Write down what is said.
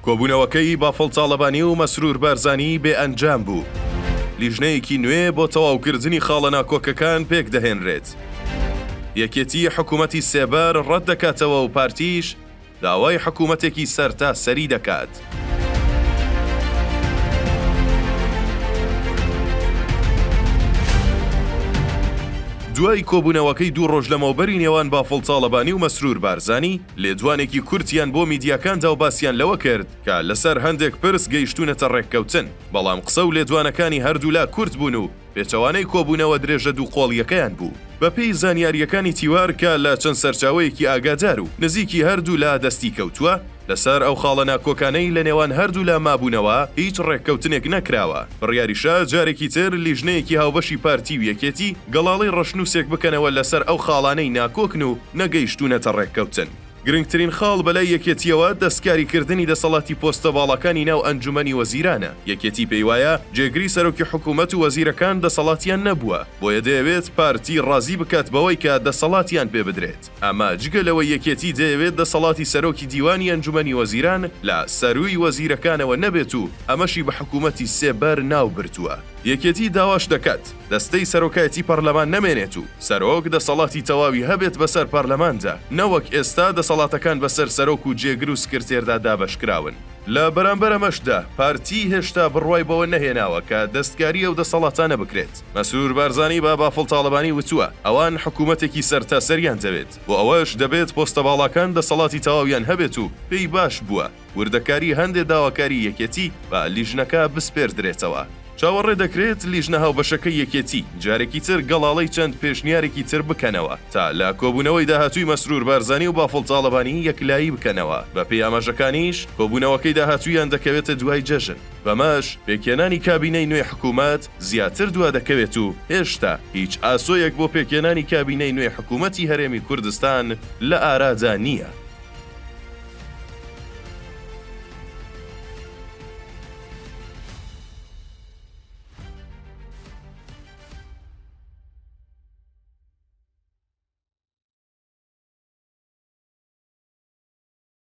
کۆبوونەوەکەی بافڵ تاڵەبانی و مەسرور بارزانی بێ ئەنجام بوو. لیژنەیەکی نوێ بۆ تەواوکردنی خاڵە ناکۆکەکان پێکدەهێنرێت. یەکێتی حکومەتی سێبەر ڕەتدەکاتەوە و پارتیش داوای حکومەتێکی سەرتاسەری دەکات. دوای کۆبوونەوەکەی دوو ڕۆژ لەمەوبەری نێوان بافڵ تاڵەبانی و مەسرور بارزانی، لێدوانێکی کورتیان بۆ میدیاکان دا و باسیان لەوە کرد کە لەسەر هەندێک پرس گەیشتوونەتە ڕێککەوتن، بەڵام قسە و لێدوانەکانی هەردوولا کورت بوون و پێچەوانەی کۆبوونەوە درێژە دووقۆڵییەکەیان بوو. بەپێی زانیارییەکانی تیوار کە لە چەند سەرچاوەیەکی ئاگادار و نزیکی هەردوولا دەستی کەوتووە، لەسەر ئەو خاڵە ناکۆکانەی لە نێوان هەردوولا مابوونەوە هیچ ڕێککەوتنێک نەکراوە، بڕیاریشە جارێکی تر لیژنەیەکی هاوبەشی پارتی و یەکێتی گەڵاڵەی ڕەشنووسێک بکەنەوە لەسەر ئەو خاڵانەی ناکۆکن و نەگەیشتوونەتە ڕێککەوتن. گرنگترین خاڵ بەلای یەکێتییەوە دەستکاریکردنی دەسەڵاتی پۆستە باڵاکانی ناو ئەنجومەنی وەزیرانە، یەکێتی پێیوایە جێگری سەرۆکی حکومەت و وەزیرەکان دەسەڵاتیان نەبووە، بۆیە دەیەوێت پارتی ڕازی بکات بەوەی کە دەسەڵاتیان پێبدرێت، ئەمە جگە لەوەی یەکێتی دەیەوێت دەسەڵاتی سەرۆکی دیوانی ئەنجومەنی وەزیران لە سەرووی وەزیرەکانەوە نەبێت و ئەمەشی بە حکومەتی سێبەر ناوبردووە. یەکێتی داواش دەکات دەستەی سەرۆکایەتی پەرلەمان نەمێنێت و سەرۆک دەسەڵاتی تەواوی هەبێت بەسەر پەرلەماندا، نەوەک ئێستا دەسەڵاتەکان بەسەر سەرۆک و جێگر و سکرتێردا دابەشکراون. لە بەرامبەر ئەمەشدا پارتی هێشتا بڕوای بەوە نەهێناوە کە دەستکاری ئەو دەسەڵاتانە بکرێت. مەسرور بارزانی بە بافڵ تاڵەبانی وتووە ئەوان حکومەتێکی سەرتاسەریان دەوێت، بۆ ئەوەش دەبێت پۆستە باڵاکان دەسەڵاتی تەواویان هەبێت و پێی باش بووە وردەکاری هەندێ داواکاری یەکێتی بە لیژنەکە بسپێردرێتەوە. چاوەڕێ دەکرێت لیژنە هاوبەشەکەی یەکێتی جارێکی تر گەڵاڵەی چەند پێشنیارێکی تر بکەنەوە تا لە کۆبوونەوەی داهاتووی مەسرور بارزانی و بافڵ تاڵەبانی یەکلایی بکەنەوە، بەپێی ئاماژەکانیش کۆبوونەوەکەی داهاتوویان دەکەوێتە دوای جەژن، بەمەش پێکهێنانی کابینەی نوێی حکوومەت زیاتر دوادەکەوێت و هێشتا هیچ ئاسۆیەک بۆ پێکهێنانی کابینەی نوێی حکوومەتی هەرێمی کوردستان لە ئارادا نییە.